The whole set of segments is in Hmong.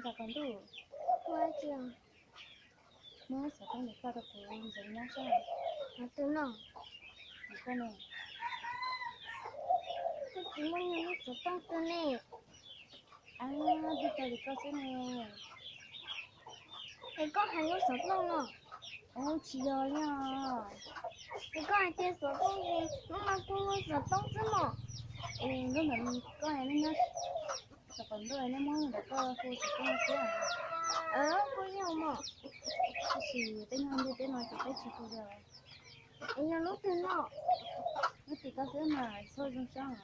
Ntxawm qaum ntuj, muab xov tooj li koj rau kuv ntxuav nyob saib. Tus no, koj ne? Koj tsis muaj lub xov tooj twg ne? Twb tau li koj xwb ne. Es koj hais lub xov tooj no. Ub, tsis yog li os. Es koj hais tias xov tooj es lub no kuj lub xov tooj xwb mos. Es lub ntawd koj nej nyob saum qaum ntuj nej muab ntawm koj hu xov tooj thiab. Kuj yog mos. Tab sis peb nyob ntiaj teb no ces peb tsis hu li. Es yog lub twg no? Lub twg koj xwb mas txhob zoo sab.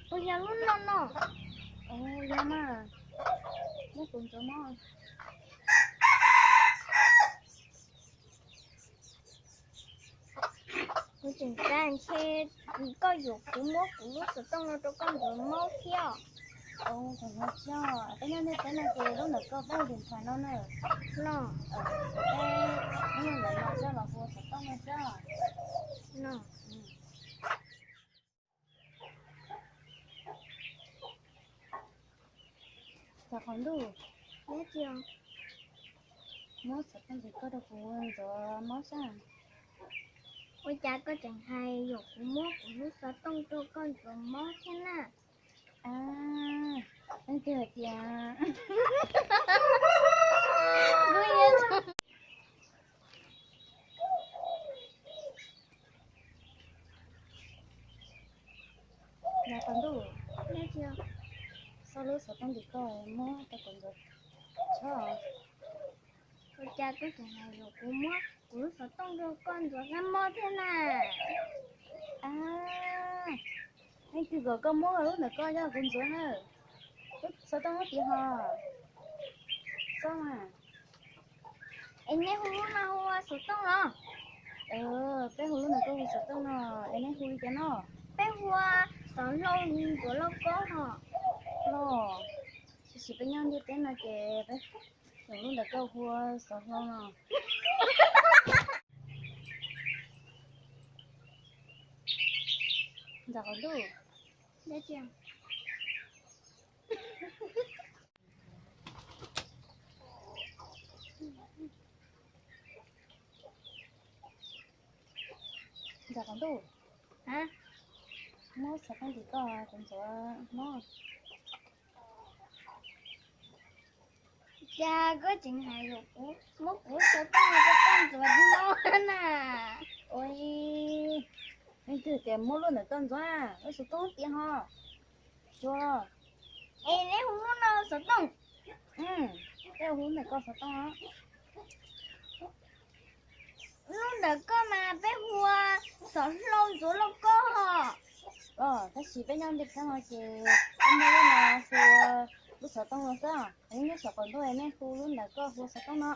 Puas yog lub no no? Yog mas, muab kuv ntxuav mog. Kuv tseem xav ntshe koj yuam kuv muab kuv lub xov tooj no rau koj ntxuav mob thiab. Tsis yog, peb nyob ntiaj teb no ces lub ntawm koj peb hu điện thoại no na. No, peb lub ntawm no coj los hu xov tooj no xwb. No. Ntxawm qaum ntuj, muab xov tooj li koj rau kuv ntxuav mob saib. Ua cas koj tseem hais yuam kuv muab kuv lub xov tooj rau koj ntxuav mob thiab na? Leej twg hais tias Ntxawm qaum ntuj, xauj lub xov tooj li koj muab rau kuv ntxuav tso. Ua cas koj tseem hais yuam kuv muab kuv lub xov tooj rau koj ntxuav mob thiab na? Leej twg kom koj muab lub ntawm koj coj kuv ntxuav na? Lub xov tooj lub tid ho xauj mas. Es nej hu lub no hu ua xov tooj los? Peb hu lub ntawm koj hu xov tooj no, es nej hu li cas no? Peb hu ua xov hlau ntxuav lauj kaub ho. Los, tab sis peb nyob ntiaj teb no ces peb tseem lub ntawm koj hu ua xov hlau no. Ntxawm qaum ntuj, ntxawm qaum ntuj, muab xov tooj li koj kuv ntxuav mob. Cas koj tseem hais yuam kuv muab kuv xov tooj rau koj ntxuav mob na? Ua, leej twg tias muab lub ntawm koj ntxuav, lub xov tooj lub tid ho. Tsuas, es neb hu lub no xov tooj? Peb hu lub ntawm koj xov tooj. Lub ntawm koj mas peb hu ua xov hlau ntxuav lauj kaub ho. Los tab sis peb nyob ntiaj teb no ces peb muab lub no hu ua lub xov tooj no xwb. Nyob saum qaum ntuj nej hu lub ntawm koj hu ua xov tooj no.